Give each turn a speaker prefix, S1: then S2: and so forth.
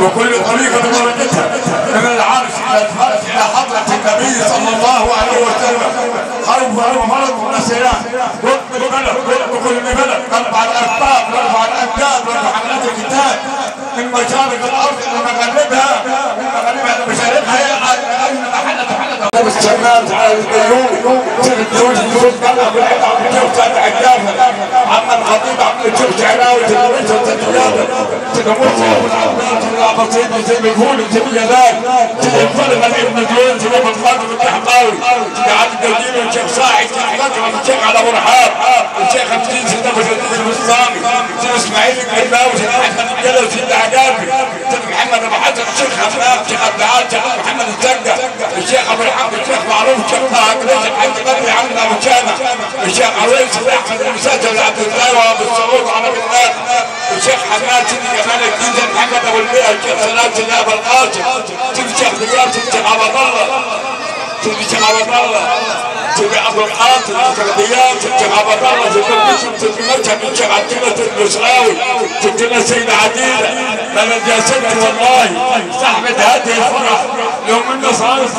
S1: وكل طريقة ببركتها من العرش إلى الفرش إلى حضرة النبي صلى الله عليه وسلم. خوفا ومرض ونسيان، رد البلد، رد كل بلد، نرفع الأسباب، نرفع الأمجاد، نرفع حملات الكتاب من مشارق الأرض إلى مغاربها، من مغاربها إلى مشارقها، أينما حلت حلت. الشمال على البيوت، سيد الدوش الزوج بلغ بالعيد عبد الشيخ سعد عجافة، عم الخطيب عبد الشيخ شعراوي، سيد الرئيس سيد سيد مرسي أبو العباس، سيد العباسية، سيد الفول، سيد الجلال، سيد الفرغ ابن زويل، سيد أبو القاسم التحقاوي، سيد عبد الجليل، الشيخ صاحي، سيد مكرم، الشيخ على برحاب، الشيخ حمدين، سيد أبو الدين البسطامي، سيد إسماعيل الجباوي، سيد أحمد الجلال، سيد العجافي، سيد محمد أبو حسن، الشيخ حمام، الشيخ عبد العال، الشيخ محمد الزنجة، الشيخ أبو الحمد، الشيخ معروف، الشيخ طه قريش، الحاج بدري، عم أبو شامة، الشيخ عويس، الأحمد المساجد، عبد الله وأبو السعود، على بالله، الشيخ حماد، سيدي جمال الدين، محمد أبو البيع، الشيخ سلام، سيدي أبو القاسم، سيدي الشيخ دياب، سيدي الشيخ عبد الله، سيدي الشيخ عبد الله، سيدي عبد القاسم، الشيخ دياب، سيدي الشيخ عبد الله، سيدي البشر، سيدي المشهد، الشيخ عبد الله، سيدي البشراوي، سيدنا السيدة عديلة، بلد يا ستي والله صاحبة هذه الفرح لو من صارت